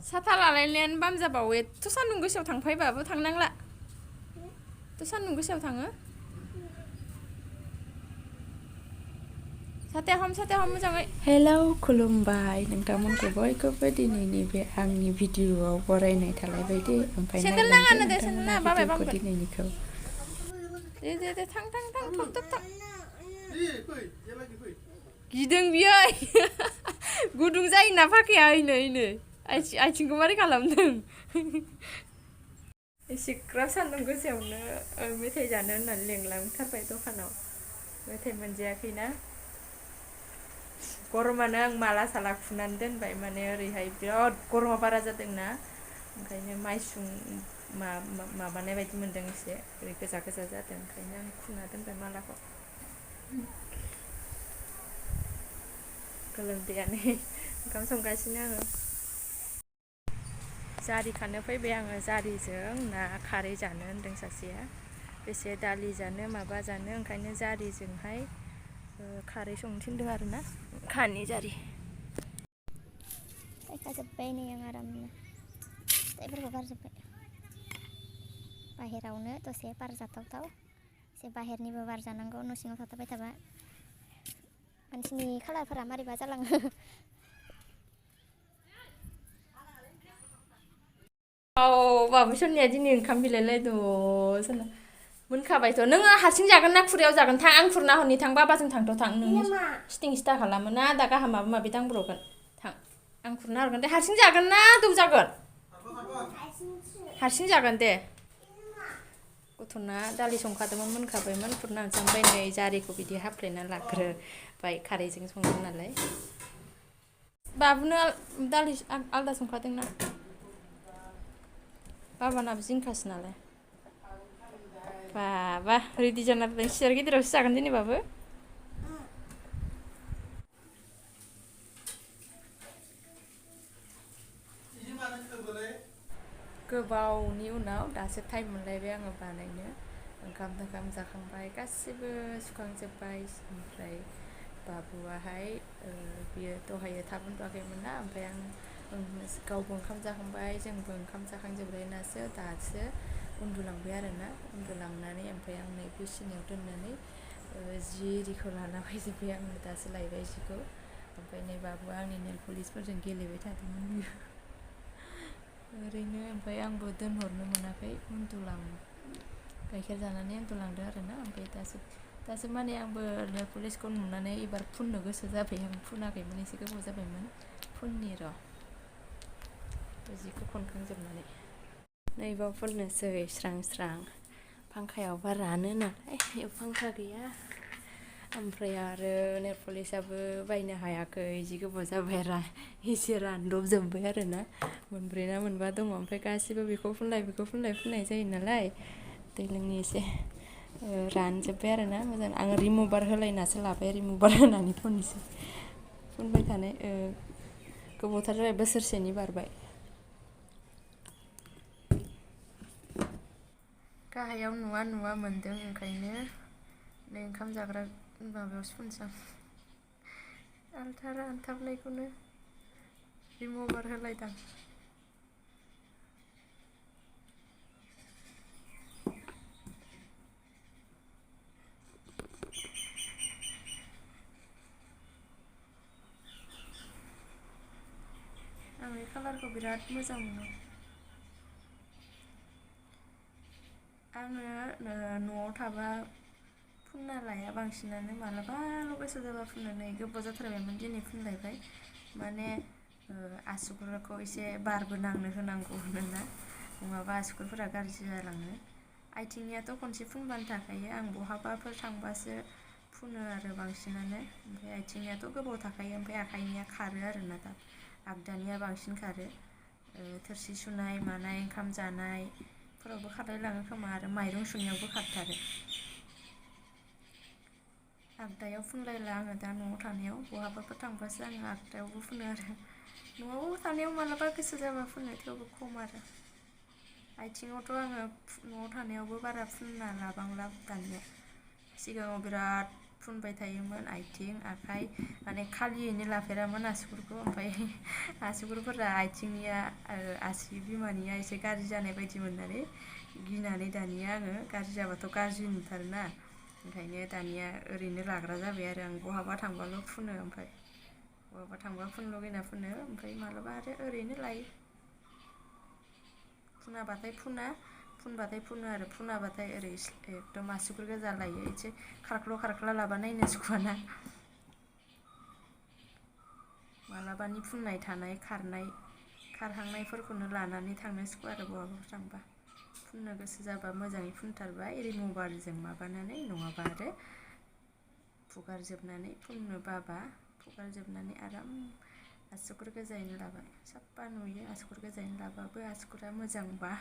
साथा लालायनायानो बाम जाबावो एथ' सान्दुं गोसायाव थांफायबाबो थांनांला थ' सान्दुं गोसायाव थाङो साथाया हम मोजाङै हेलौ खुलुमबाय नोंथांमोनखौ बयखौबो दिनैनि बे आंनि भिडिअआव बरायनाय थालायबाय दे ओमफ्राय नायलांदो नोंथांमोना भिडिअखौ दिनैनिखौ दे थां थब गिदों बियो गुदुं जायोना फाखाया ओइनो आथिंखौ मारै खालामदों एसेग्राब सान्दुं गोसायावनो मेथाइ जानो होननानै लेंलांथारबाय दखानाव मेथाइ मोनजायाखैना गरमानो आं माला साला खुनानै दोनबाय माने ओरैहाय बिराद गरमा बारा जादोंना ओंखायनो माइसुं माबानाय बायदि मोन्दों एसे ओरै गोजा जादों ओंखायनो आं खुना दोनबाय मालाखौ गोलोमदैयानो ओंखाम संगासिनो आङो जारि खानो फैबाय आङो जारिजों ना खारै जानो होनदों सासेया बेसे दालि जानो माबा जानो ओंखायनो जारिजोंहाय खारै संनो थिनदों आरोना खानि जारि गायखाजोब्बाय नै आं आरामनो फिथाइफोरखौ गारजोब्बाय बाहेरावनो दसे बार जाथावथाव एसे बाहेरनिबो बार जानांगौ न' सिङाव थाबाय थाबा मानसिनि खालारफोरा मारैबा जालाङो बाबु सोरनिया दिनै ओंखाम बिलायलायदों सोरना मोनखाबायथ' नोङो हारसिं जागोन ना खुरैयाव जागोन थां आं खुरना हरनि थां बाबाजों थांथ' थां नोंनि सिथिं सिथा खालामो ना दा गाहा माबा माबि दांब्रगोन थां आं खुरना हरगोन दे हारसिं जागोन ना दौजागोन हारसिं जागोन दे गथ'ना दालि संखादोंमोन मोनखाबायमोन खुरना ओमफ्राय नै जारिखौ बिदि हाफ्लेना लाग्रोबाय खारैजों संगोन नालाय बाबुनो दालि आलदा संखादोंना बाबानाबो जिंखासो नालाय बाबा रेडि जाना दोन सियार गिदिरावसो जागोन दिनै बाबु गोबावनि उनाव दासो टाइम मोनलायबाय आङो बानायनो ओंखाम जाखांबाय गासिबो सुखांजोब्बाय ओमफ्राय बाबुआहाय बियो दहायो थाब उन्दुवाखैमोन ना ओमफ्राय आं गावबो ओंखाम जाखांबाय जोंबो ओंखाम जाखांजोबलायनासो दासो उन्दुलांबाय आरोना उन्दुलांनानै ओमफ्राय आं नै बिसिनायाव दोननानै जि इरिखौ लाना फैजोब्बाय आङो दासो लायबाय जिखौ ओमफ्राय नै बाबुआ आंनि नेल पलिसफोरजों गेलेबाय थादोंमोन ओरैनो ओमफ्राय आंबो दोनहरनो मोनाखै गाइखेर जानानै उन्दुलांदो आरोना ओमफ्राय दासो माने आंबो नेल पलिसखौ नुनानै एबार फुननो गोसो जाबाय आं फुनाखैमोन एसे गोबाव जाबायमोन फुननि र' जिखौ खनखांजोबनानै नैबाव फुननोसै स्रां फांखायाव बार रानो नालाय फांखा गैया ओमफ्राय आरो नेल पलिसाबो बायनो हायाखै जि गोबाव जाबाय एसे रानदबजोब्बाय आरोना मोनब्रै ना मोनबा दङ ओमफ्राय गासिबो बेखौ फुननाय जायो नालाय दै लोंनि एसे रानजोब्बाय आरोना मोजां आं रिमुभार होलायनासो लाबाय रिमुभार होनानै फुनबाय थानाय गोबावथार जाबाय बोसोरसेनि बारबाय गाहायाव नुवा मोन्दों ओंखायनो नै ओंखाम जाग्रा माबायावसो फुनसां आलथा रानथाबनायखौनो रिमुभार होलायदां आं बे कालारखौ बिराद मोजां मोनो आङो न'आव थाबा फुनना लाया बांसिनानो मालाबाल' गोसो जाबा फुनो नै गोबाव जाथारबायमोन दिनै फुनलायबाय माने आसुगुरखौ एसे बारबो नांनो होनांगौ होनोना नङाबा आसुगुरफोरा गाज्रि जालाङो आथिंनियाथ' खनसे फुनबानो थाखायो आं बहाबाफोर थांबासो फुनो आरो बांसिनानो ओमफ्राय आथिंनियाथ' गोबाव थाखायो ओमफ्राय आखाइनिया खारो आरोना दा आगदानिया बांसिन खारो थोरसि सुनाय मानाय ओंखाम जानायफोरावबो खारलायलाङो खोमा आरो माइरं सुनायावबो खारथारो आगदायाव फुनलायला आङो दा न'आव थानायाव बहाबाफोर थांबासो आङो आगदायावबो फुनो आरो न'आव थानायाव मालाबा गोसो जाबा फुनो थेवबो खम आरो आथिङावथ' आङो न'आव थानायावबो बारा फुनना लाबांला दानिया सिगाङाव बिराद फुनबाय थायोमोन आथिं आखाइ माने खालियैनो लाफेरामोन आसुगुरखौ ओमफ्राय आसुगुरफोरा आथिंनिया आसि बिमानिया एसे गाज्रि जानाय बायदि मोननानै गिनानै दानिया आङो गाज्रि जाबाथ' गाज्रि नुथारोना ओंखायनो दानिया ओरैनो लाग्रा जाबाय आरो आं बहाबा थांबाल' फुनो ओमफ्राय बहाबा थांबा फुननो लुगैना फुनो ओमफ्राय मालाबा आरो ओरैनो लायो फुनाबाथाय फुनबाथाय फुनो आरो फुनाबाथाय ओरै एकदम आसुगुर गोजा लायो एसे खारख्ल' लाबा नायनो सुखुवाना मालाबानि फुननाय थानाय खारहांनायफोरखौनो लानानै थांनो सुखुवा आरो बहाबा थांबा फुननो गोसो जाबा मोजाङै फुनथारबाय रिमुभारजों माबानानै नङाबा आरो फुगारजोबनानै फुननो बाबा फुगारजोबनानै आराम आसुगुर गोजायैनो लाबाय साफा नुयो आसुगुर गोजायैनो लाबाबो आसुगुरा मोजांबा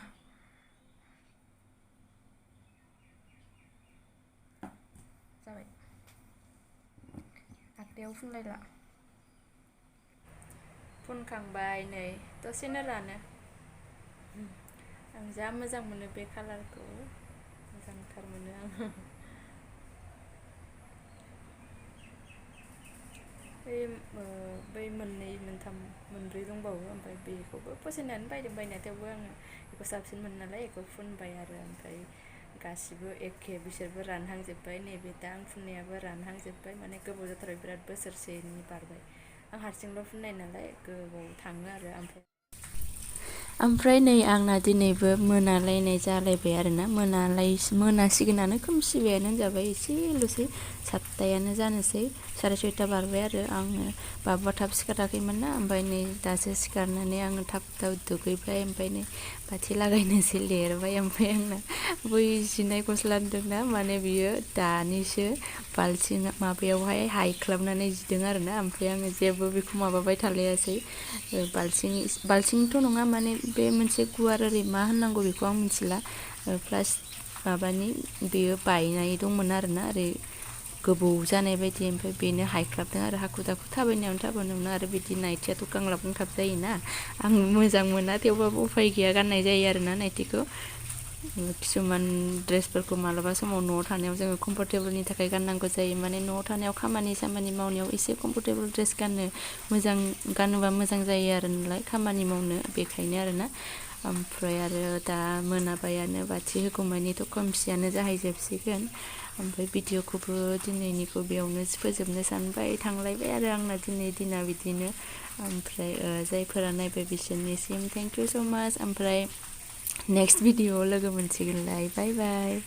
जाबाय आखाइयाव फुनलायला फुनखांबाय नै दसेनो रानो आं जा मोजां मोनो बे कालारखौ मोजांथार मोनो आं बै मोननै मोनथाम मोनब्रै दंबावो ओमफ्राय बेखौबो फसायनानै बायदों बायनाया थेवबो आङो बेखौ साबसिन मोनो नालाय बेखौ फुनबाय आरो ओमफ्राय गासिबो एखे बिसोरबो रानहांजोब्बाय नैबे दा आं फुननायाबो रानहांजोब्बाय माने गोबाव जाथारबाय बिराद बोसोरसेनि बारबाय आं हारसिंल' फुननाय नालाय गोबाव थाङो आरो ओमफ्राय नै आंना दिनैबो मोनालायनाय जालायबाय आरोना मोनासिगोनानो खोमसिबायानो होनजाबाय एसेल'सै 7टायानो जानोसै 6:30 बारबाय आरो आङो बाबुआ थाब सिखाराखैमोन ना ओमफ्राय नै दासो सिखारनानै आङो थाब दुगैबाय ओमफ्राय नै बाथि लागायनोसै लिरबाय ओमफ्राय आंना बै जिनाय गस्ला होनदोंना माने बियो दानिसो बाल्थिं माबायावहाय हायख्लाबनानै जिदों आरोना ओमफ्राय आङो जेबो बेखौ माबाबाय थालायासै बाल्थिंथ' नङा माने बे मोनसे गुवार ओरै मा होननांगौ बेखौ आं मिथिला माबानि बेयो बायनाय दंमोन आरोना ओरै गोबौ जानाय बायदि ओमफ्राय बेनो हायख्लाबदों आरो हाखु दाखु थाबायनायावनो आरो बिदि नाइटियाथ' गांलाब गांथाब जायोना आं मोजां मोना थेवबाबो उफाय गैया गाननाय जायो आरोना नाइटिखौ किसुमान ड्रेसफोरखौ मालाबा समाव न'आव थानायाव जोङो कम्फर्टेबोलनि थाखाय गाननांगौ जायो माने न'आव थानायाव खामानि मावनायाव एसे कम्फर्टेबोल ड्रेस गानोबा मोजां जायो आरो नालाय खामानि मावनो बेखायनो आरोना ओमफ्राय आरो दा मोनाबायानो बाथि होगौमानिथ' खोमसियानो जाहैजोबसिगोन ओमफ्राय भिडिअखौबो दिनैनिखौ बेयावनो फोजोबनो सानबाय थांलायबाय आरो आंना दिनै दिना बिदिनो ओमफ्राय जायफोरा नायबाय बिसोरनिसिम थेंक इउ स' माच ओमफ्राय नेक्स्ट भिडिअआव लोगो मोनसिगोनलाय बाय बाय